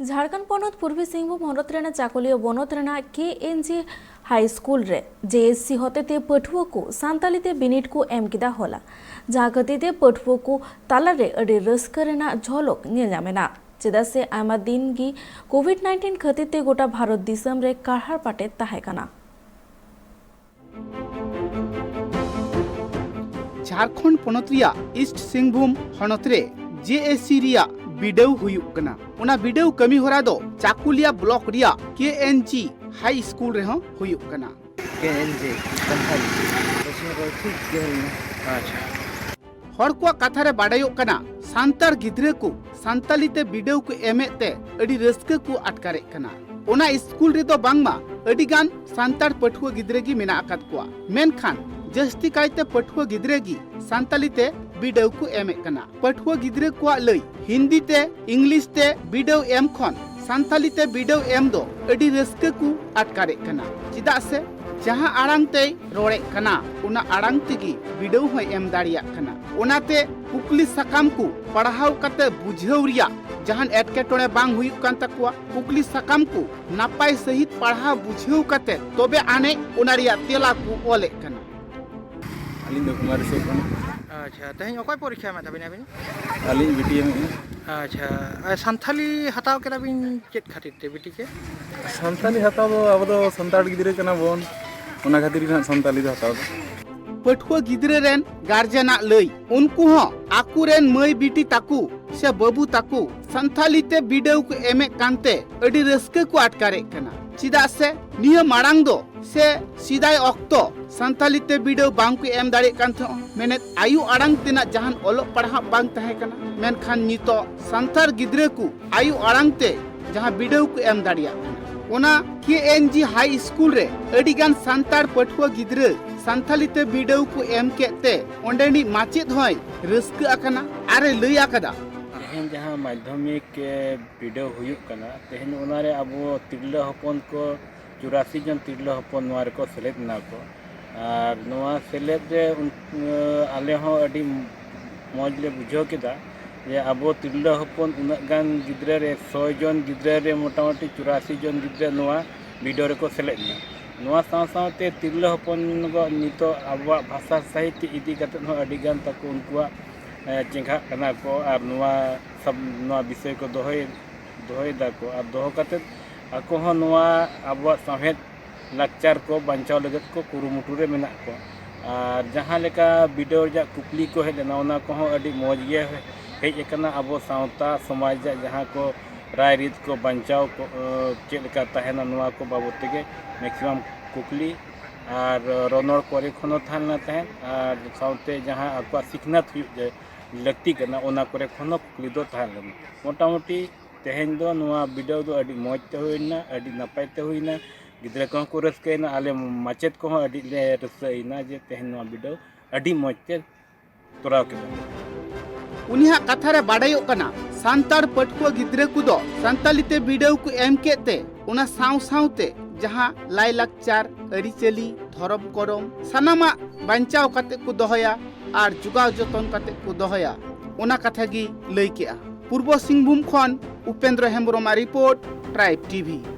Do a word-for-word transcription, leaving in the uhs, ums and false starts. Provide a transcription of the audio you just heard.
ᱡᱷᱟᱲᱠᱷᱚᱸᱰ ᱯᱚᱱᱚᱛ ᱯᱩᱨᱵᱤ ᱥᱤᱝᱵᱷᱩᱢ ᱦᱚᱱᱚᱛ ᱨᱮᱱᱟᱜ ᱪᱟᱠᱩᱞᱤᱭᱟᱹ ᱵᱚᱱᱚᱛ ᱨᱮᱱᱟᱜ ᱠᱮ ᱮᱱ ᱡᱤ ᱦᱟᱭ ᱥᱠᱩᱞ ᱨᱮ ᱡᱮ ᱮᱥ ᱥᱤ ᱦᱚᱛᱮᱛᱮ ᱯᱟᱹᱴᱷᱩᱣᱟᱹ ᱠᱚ ᱥᱟᱱᱛᱟᱞᱤ ᱛᱮ ᱵᱤᱱᱤᱰ ᱠᱚ ᱮᱢ ᱠᱮᱫᱟ ᱦᱚᱞᱟ, ᱡᱟᱦᱟᱸ ᱠᱷᱟᱹᱛᱤᱨ ᱛᱮ ᱯᱟᱹᱴᱷᱩᱣᱟᱹ ᱠᱚ ᱛᱟᱞᱟᱨᱮ ᱟᱹᱰᱤ ᱨᱟᱹᱥᱠᱟᱹ ᱨᱮᱱᱟᱜ ᱡᱷᱚᱞᱚᱠ ᱧᱮᱞ ᱧᱟᱢ ᱮᱱᱟ, ᱪᱮᱫᱟᱜ ᱥᱮ ᱟᱭᱢᱟ ᱫᱤᱱ ᱜᱮ ᱠᱳᱵᱷᱤᱰ ᱱᱟᱭᱤᱱᱴᱤᱱ ᱠᱷᱟᱹᱛᱤᱨ ᱛᱮ ᱜᱚᱴᱟ ᱵᱷᱟᱨᱚᱛ ᱫᱤᱥᱚᱢ ᱨᱮ ᱠᱟᱨᱦᱟᱲ ᱯᱟᱴᱮ ᱛᱟᱦᱮᱸ ᱠᱟᱱᱟ᱾ ᱡᱷᱟᱲᱠᱷᱚᱸᱰ ᱯᱚᱱᱚᱛ ᱨᱮᱭᱟᱜ ᱤᱥᱴ ᱥᱤᱝᱵᱷᱩᱢ ᱦᱚᱱᱚᱛ ᱨᱮ ᱡᱮ ᱮᱥ ᱥᱤ ᱨᱮᱭᱟᱜ ᱵᱤᱰᱟᱹᱣ ᱦᱩᱭᱩᱜ ᱠᱟᱱᱟ᱾ ᱚᱱᱟ ᱵᱤᱰᱟᱹᱣ ᱠᱟᱹᱢᱤ ᱦᱚᱨᱟ ᱫᱚ ᱪᱟᱠᱩᱞᱤᱭᱟ ᱵᱞᱚᱠ ᱨᱮᱭᱟᱜ ᱠᱮ ᱮᱱ ᱡᱤ ᱦᱟᱭ ᱥᱠᱩᱞ ᱨᱮᱦᱚᱸ ᱦᱩᱭᱩᱜ ᱠᱟᱱᱟ᱾ ᱠᱮ ᱮᱱ ᱡᱤ ᱥᱟᱱᱛᱟᱲᱤ ᱯᱟᱹᱨᱥᱤ ᱠᱚ ᱴᱷᱤᱠ ᱜᱮ ᱦᱩᱭᱱᱟ᱾ ᱟᱪᱪᱷᱟ᱾ ᱦᱚᱲ ᱠᱚᱣᱟᱜ ᱠᱟᱛᱷᱟ ᱨᱮ ᱵᱟᱰᱟᱭᱚᱜ ᱠᱟᱱᱟ, ᱥᱟᱱᱛᱟᱲ ᱜᱤᱫᱽᱨᱟᱹ ᱠᱚ ᱥᱟᱱᱛᱟᱞᱤ ᱛᱮ ᱵᱤᱰᱟᱹᱣ ᱠᱚ ᱮᱢᱮᱫ ᱛᱮ ᱟᱹᱰᱤ ᱨᱟᱹᱥᱠᱟᱹ ᱠᱚ ᱟᱴᱠᱟᱨᱮᱫ ᱠᱟᱱᱟ᱾ ᱚᱱᱟ ᱥᱠᱩᱞ ᱨᱮᱫᱚ ᱵᱟᱝᱢᱟ ᱟᱹᱰᱤ ᱜᱟᱱ ᱥᱟᱱᱛᱟᱲ ᱯᱟᱹᱴᱷᱩᱣᱟᱹ ᱜᱤᱫᱽᱨᱟᱹ ᱜᱮ ᱢᱮᱱᱟᱜ ᱟᱠᱟᱫ ᱠᱚᱣᱟ, ᱢᱮᱱᱠᱷᱟᱱ ᱡᱟᱹᱥᱛᱤ ᱠᱟᱭᱛᱮ ᱯᱟᱹᱴᱷᱩᱣᱟᱹ ᱜᱤᱫᱽᱨᱟᱹ ᱜᱮ ᱥᱟᱱᱛᱟᱞᱤ ᱛᱮ ᱵᱤᱰᱟᱹᱣ ᱠᱚ ᱮᱢᱮᱫ ᱠᱟᱱᱟ᱾ ᱯᱟᱹᱴᱷᱩᱣᱟᱹ ᱜᱤᱫᱽᱨᱟᱹ ᱠᱚᱣᱟᱜ ᱞᱟᱹᱭ, ᱦᱤᱱᱫᱤ ᱛᱮ, ᱤᱝᱞᱤᱥ ᱛᱮ ᱵᱤᱰᱟᱹᱣ ᱮᱢ ᱠᱷᱚᱱ ᱥᱟᱱᱛᱟᱞᱤ ᱛᱮ ᱵᱤᱰᱟᱹᱣ ᱮᱢ ᱫᱚ ᱟᱹᱰᱤ ᱨᱟᱹᱥᱠᱟᱹ ᱠᱚ ᱟᱴᱠᱟᱨᱮᱫ ᱠᱟᱱᱟ, ᱪᱮᱫᱟᱜ ᱥᱮ ᱡᱟᱦᱟᱸ ᱟᱲᱟᱝ ᱛᱮᱭ ᱨᱚᱲᱮᱫ ᱠᱟᱱᱟ, ᱚᱱᱟ ᱟᱲᱟᱝ ᱛᱮᱜᱮ ᱵᱤᱰᱟᱹᱣ ᱦᱚᱸᱭ ᱮᱢ ᱫᱟᱲᱮᱭᱟᱜ ᱠᱟᱱᱟ᱾ ᱚᱱᱟᱛᱮ ᱠᱩᱠᱞᱤ ᱥᱟᱠᱟᱢ ᱠᱚ ᱯᱟᱲᱦᱟᱣ ᱠᱟᱛᱮ ᱵᱩᱡᱷᱟᱹᱣ ᱨᱮᱭᱟᱜ ᱡᱟᱦᱟᱱ ᱮᱴᱠᱮᱴᱚᱬᱮ ᱵᱟᱝ ᱦᱩᱭᱩᱜ ᱠᱟᱱ ᱛᱟᱠᱚᱣᱟ᱾ ᱠᱩᱠᱞᱤ ᱥᱟᱠᱟᱢ ᱠᱚ ᱱᱟᱯᱟᱭ ᱥᱟᱹᱦᱤᱡ ᱯᱟᱲᱦᱟᱣ ᱵᱩᱡᱷᱟᱹᱣ ᱠᱟᱛᱮ ᱛᱚᱵᱮ ᱟᱱᱮᱡ ᱚᱱᱟ ᱨᱮᱭᱟᱜ ᱛᱮᱞᱟ ᱠᱚ ᱚᱞᱮᱫ ᱠᱟᱱᱟ᱾ ᱟᱹᱞᱤᱧ ᱫᱚ ᱠᱩᱢᱟᱨ ᱥᱚᱨᱮᱱ᱾ ᱟᱪᱪᱷᱟ, ᱛᱮᱦᱮᱧ ᱚᱠᱚᱭ ᱯᱚᱨᱤᱠᱠᱷᱟ ᱮᱢᱮᱫ ᱛᱟᱵᱤᱱᱟ ᱟᱹᱵᱤᱱ? ᱟᱹᱞᱤᱧ ᱵᱤ ᱴᱤ ᱮᱢ ᱮᱫᱼᱟ᱾ ᱟᱪᱪᱷᱟ, ᱟᱨ ᱥᱟᱱᱛᱷᱟᱞᱤ ᱦᱟᱛᱟᱣ ᱠᱮᱫᱟ ᱵᱤᱱ ᱪᱮᱫ ᱠᱷᱟᱹᱛᱤᱨ ᱛᱮ, ᱵᱤ ᱴᱤ ᱠᱮ? ᱥᱟᱱᱛᱟᱞᱤ ᱦᱟᱛᱟᱣ ᱫᱚ, ᱟᱵᱚ ᱫᱚ ᱥᱟᱱᱛᱟᱲ ᱜᱤᱫᱽᱨᱟᱹ ᱠᱟᱱᱟ ᱵᱚᱱ, ᱚᱱᱟ ᱠᱷᱟᱹᱛᱤᱨ ᱜᱮ ᱱᱟᱦᱟᱜ ᱥᱟᱱᱛᱟᱞᱤ ᱫᱚ ᱦᱟᱛᱟᱣ ᱫᱚ᱾ ᱯᱟᱹᱴᱷᱩᱣᱟᱹ ᱜᱤᱫᱽᱨᱟᱹ ᱨᱮᱱ ᱜᱟᱨᱡᱮᱱᱟᱜ ᱞᱟᱹᱭ, ᱩᱱᱠᱩ ᱦᱚᱸ ᱟᱠᱚ ᱨᱮᱱ ᱢᱟᱹᱭ ᱵᱤᱴᱤ ᱛᱟᱠᱚ ᱥᱮ ᱵᱟᱹᱵᱩ ᱛᱟᱠᱚ ᱥᱟᱱᱛᱷᱟᱞᱤ ᱛᱮ ᱵᱤᱰᱟᱹᱣ ᱠᱚ ᱮᱢᱮᱫ ᱠᱟᱱᱛᱮ ᱟᱹᱰᱤ ᱨᱟᱹᱥᱠᱟᱹ ᱠᱚ ᱟᱴᱠᱟᱨᱮᱫ ᱠᱟᱱᱟ, ᱪᱮᱫᱟᱜ ᱥᱮ ᱱᱤᱭᱟᱹ ᱢᱟᱲᱟᱝ ᱫᱚ ᱥᱮ ᱥᱮᱫᱟᱭ ᱚᱠᱛᱚ ᱥᱟᱱᱛᱟᱞᱤ ᱛᱮ ᱵᱤᱰᱟᱹᱣ ᱵᱟᱝ ᱠᱚ ᱮᱢ ᱫᱟᱲᱮᱭᱟᱜ ᱠᱟᱱ ᱛᱟᱦᱮᱸᱫ, ᱢᱮᱱᱮᱫ ᱟᱭᱳ ᱟᱲᱟᱝ ᱛᱮᱱᱟᱜ ᱡᱟᱦᱟᱱ ᱚᱞᱚᱜ ᱯᱟᱲᱦᱟᱜ ᱵᱟᱝ ᱛᱟᱦᱮᱸ ᱠᱟᱱᱟ᱾ ᱢᱮᱱᱠᱷᱟᱱ ᱱᱤᱛᱚᱜ ᱥᱟᱱᱛᱟᱲ ᱜᱤᱫᱽᱨᱟᱹ ᱠᱚ ᱟᱭᱳ ᱟᱲᱟᱝ ᱛᱮ ᱡᱟᱦᱟᱸ ᱵᱤᱰᱟᱹᱣ ᱠᱚ ᱮᱢ ᱫᱟᱲᱮᱭᱟᱜ ᱠᱟᱱᱟ᱾ ᱚᱱᱟ ᱠᱮ ᱮᱱ ᱡᱤ ᱦᱟᱭ ᱥᱠᱩᱞ ᱨᱮ ᱟᱹᱰᱤ ᱜᱟᱱ ᱥᱟᱱᱛᱟᱲ ᱯᱟᱹᱴᱷᱩᱣᱟᱹ ᱜᱤᱫᱽᱨᱟᱹ ᱥᱟᱱᱛᱟᱞᱤ ᱛᱮ ᱵᱤᱰᱟᱹᱣ ᱠᱚ ᱮᱢ ᱠᱮᱫ ᱛᱮ ᱚᱸᱰᱮᱱᱤᱡ ᱢᱟᱪᱮᱫ ᱦᱚᱸᱭ ᱨᱟᱹᱥᱠᱟᱹ ᱟᱠᱟᱱᱟ ᱟᱨᱮ ᱞᱟᱹᱭ ᱟᱠᱟᱫᱟ᱾ ᱛᱮᱦᱮᱧ ᱡᱟᱦᱟᱸ ᱢᱟᱫᱽᱫᱷᱚᱢᱤᱠ, ᱮ, ᱵᱤᱰᱟᱹᱣ ᱦᱩᱭᱩᱜ ᱠᱟᱱᱟ, ᱛᱮᱦᱮᱧ ᱚᱱᱟᱨᱮ ᱟᱵᱚ ᱛᱤᱨᱞᱟᱹ ᱦᱚᱯᱚᱱ ᱠᱚ, ᱪᱩᱨᱟᱥᱤ ᱡᱚᱱ ᱛᱤᱨᱞᱟᱹ ᱦᱚᱯᱚᱱ ᱱᱚᱣᱟ ᱨᱮᱠᱚ ᱥᱮᱞᱮᱫ ᱮᱱᱟ ᱠᱚ᱾ ᱟᱨ ᱱᱚᱣᱟ ᱥᱮᱞᱮᱫ ᱨᱮ ᱩᱱ-, ᱟᱞᱮ ᱦᱚᱸ ᱟᱹᱰᱤ ᱢᱚᱡᱽ ᱞᱮ ᱵᱩᱡᱷᱟᱹᱣ ᱠᱮᱫᱟ᱾ ᱡᱮ ᱟᱵᱚ ᱛᱤᱨᱞᱟᱹ ᱦᱚᱯᱚᱱ ᱩᱱᱟᱹᱜ ᱜᱟᱱ ᱜᱤᱫᱽᱨᱟᱹ ᱨᱮ, ᱥᱚᱭ ᱡᱚᱱ ᱜᱤᱫᱽᱨᱟᱹ ᱨᱮ ᱢᱚᱴᱟᱢᱩᱴᱤ ᱪᱩᱨᱟᱥᱤ ᱡᱚᱱ ᱜᱤᱫᱽᱨᱟᱹ ᱱᱚᱣᱟ ᱵᱷᱤᱰᱤᱭᱳ ᱨᱮᱠᱚ ᱥᱮᱞᱮᱫ ᱮᱱᱟ᱾ ᱱᱚᱣᱟ ᱥᱟᱶ ᱥᱟᱶᱛᱮ ᱛᱤᱨᱞᱟᱹ ᱦᱚᱯᱚᱱ ᱠᱚ ᱱᱤᱛᱚᱜ ᱟᱵᱚᱣᱟᱜ ᱵᱷᱟᱥᱟ ᱥᱟᱦᱤᱛᱭᱚ ᱤᱫᱤ ᱠᱟᱛᱮᱫ ᱦᱚᱸ ᱟᱹᱰᱤ ᱜᱟᱱ ᱛᱟᱠᱚ ᱩᱱᱠᱩᱣᱟᱜ, ᱮ, ᱪᱮᱸᱜᱷᱟᱜ ᱠᱟᱱᱟ ᱠᱚ ᱟᱨ ᱱᱚᱣᱟ ᱥᱟᱵ-, ᱱᱚᱣᱟ ᱵᱤᱥᱚᱭ ᱠᱚ ᱫᱚᱦᱚᱭ, ᱫᱚᱦᱚᱭᱮᱫᱟ ᱠᱚ ᱟᱨ ᱫᱚᱦᱚ ᱠᱟᱛᱮᱫ ᱟᱠᱚ ᱦᱚᱸ ᱱᱚᱣᱟ ᱟᱵᱚᱣᱟᱜ ᱥᱟᱶᱦᱮᱫ ᱞᱟᱠᱪᱟᱨ ᱠᱚ ᱵᱟᱧᱪᱟᱣ ᱞᱟᱹᱜᱤᱫ ᱠᱚ ᱠᱩᱨᱩᱢᱩᱴᱩ ᱨᱮ ᱢᱮᱱᱟᱜ ᱠᱚᱣᱟ᱾ ᱟᱨ ᱡᱟᱦᱟᱸ ᱞᱮᱠᱟ ᱵᱷᱤᱰᱤᱭᱳ ᱨᱮᱭᱟᱜ ᱠᱩᱠᱞᱤ ᱠᱚ ᱦᱮᱡ ᱞᱮᱱᱟ, ᱚᱱᱟ ᱠᱚᱦᱚᱸ ᱟᱹᱰᱤ ᱢᱚᱡᱽ ᱜᱮ ᱦᱮᱡ ᱟᱠᱟᱱᱟ᱾ ᱟᱵᱚ ᱥᱟᱶᱛᱟ ᱥᱚᱢᱟᱡᱽ ᱨᱮᱭᱟᱜ ᱡᱟᱦᱟᱸ ᱠᱚ ᱨᱟᱭᱨᱤᱛ ᱠᱚ ᱵᱟᱧᱪᱟᱣ ᱠᱚ, ᱮ, ᱪᱮᱫ ᱞᱮᱠᱟ ᱛᱟᱦᱮᱱᱟ, ᱱᱚᱣᱟ ᱠᱚ ᱵᱟᱵᱚᱫ ᱛᱮᱜᱮ ᱢᱮᱠᱥᱤᱢᱟᱢ ᱠᱩᱠᱞᱤ ᱟᱨ ᱨᱚᱱᱚᱲ ᱠᱚᱨᱮ ᱠᱷᱚᱱ ᱦᱚᱸ ᱛᱟᱦᱮᱸ ᱞᱮᱱᱟ ᱛᱟᱦᱮᱸᱫ, ᱟᱨ ᱥᱟᱶᱛᱮ ᱡᱟᱦᱟᱸ ᱟᱠᱚᱣᱟᱜ ᱥᱤᱠᱷᱱᱟᱹᱛ ᱦᱩᱭᱩᱜ ᱡᱮ ᱞᱟᱹᱠᱛᱤ ᱠᱟᱱᱟ, ᱚᱱᱟ ᱠᱚᱨᱮ ᱠᱷᱚᱱ ᱦᱚᱸ ᱠᱩᱠᱞᱤ ᱫᱚ ᱛᱟᱦᱮᱸ ᱞᱮᱱᱟ᱾ ᱢᱚᱴᱟᱢᱩᱴᱤ ᱛᱮᱦᱮᱧ ᱫᱚ ᱱᱚᱣᱟ ᱵᱤᱰᱟᱹᱣ ᱫᱚ ᱟᱹᱰᱤ ᱢᱚᱡᱽ ᱛᱮ ᱦᱩᱭᱱᱟ, ᱟᱹᱰᱤ ᱱᱟᱯᱟᱭ ᱛᱮ ᱦᱩᱭᱱᱟ᱾ ᱜᱤᱫᱽᱨᱟᱹ ᱠᱚᱦᱚᱸ ᱠᱚ ᱨᱟᱹᱥᱠᱟᱹᱭᱮᱱᱟ, ᱟᱞᱮ ᱢᱟᱪᱮᱫ ᱠᱚᱦᱚᱸ ᱟᱹᱰᱤ ᱞᱮ ᱨᱟᱹᱥᱠᱟᱹᱭᱮᱱᱟ ᱡᱮ ᱛᱮᱦᱮᱧ ᱱᱚᱣᱟ ᱵᱤᱰᱟᱹᱣ ᱟᱹᱰᱤ ᱢᱚᱡᱽ ᱛᱮ ᱛᱚᱨᱟᱣ ᱠᱮᱫᱟ᱾ ᱩᱱᱤᱭᱟᱜ ᱠᱟᱛᱷᱟ ᱨᱮ ᱵᱟᱰᱟᱭᱚᱜ ᱠᱟᱱᱟ, ᱥᱟᱱᱛᱟᱲ ᱯᱟᱹᱴᱷᱩᱣᱟᱹ ᱜᱤᱫᱽᱨᱟᱹ ᱠᱚᱫᱚ ᱥᱟᱱᱛᱟᱞᱤ ᱛᱮ ᱵᱤᱰᱟᱹᱣ ᱠᱚ ᱮᱢ ᱠᱮᱫ ᱛᱮ, ᱚᱱᱟ ᱥᱟᱶ ᱥᱟᱶᱛᱮ ᱡᱟᱦᱟᱸ ᱞᱟᱭᱼᱞᱟᱠᱪᱟᱨ, ᱟᱹᱨᱤᱪᱟᱹᱞᱤ, ᱫᱷᱚᱨᱚᱢ ᱠᱚᱨᱚᱢ, ᱥᱟᱱᱟᱢᱟᱜ ᱵᱟᱧᱪᱟᱣ ᱠᱟᱛᱮ ᱠᱚ ᱫᱚᱦᱚᱭᱟ ᱟᱨ ᱡᱚᱜᱟᱣ ᱡᱚᱛᱚᱱ ᱠᱟᱛᱮ ᱠᱚ ᱫᱚᱦᱚᱭᱟ, ᱚᱱᱟ ᱠᱟᱛᱷᱟ ᱜᱮ ᱞᱟᱹᱭ ᱠᱮᱜᱼᱟ᱾ ᱯᱩᱨᱵᱚ ᱥᱤᱝᱵᱷᱩᱢ ᱠᱷᱚᱱ ᱩᱯᱮᱱᱫᱨᱚ ᱦᱮᱢᱵᱨᱚᱢᱟᱜ ᱨᱤᱯᱳᱨᱴ, ᱴᱨᱟᱭᱤᱵᱽ ᱴᱤᱵᱷᱤ᱾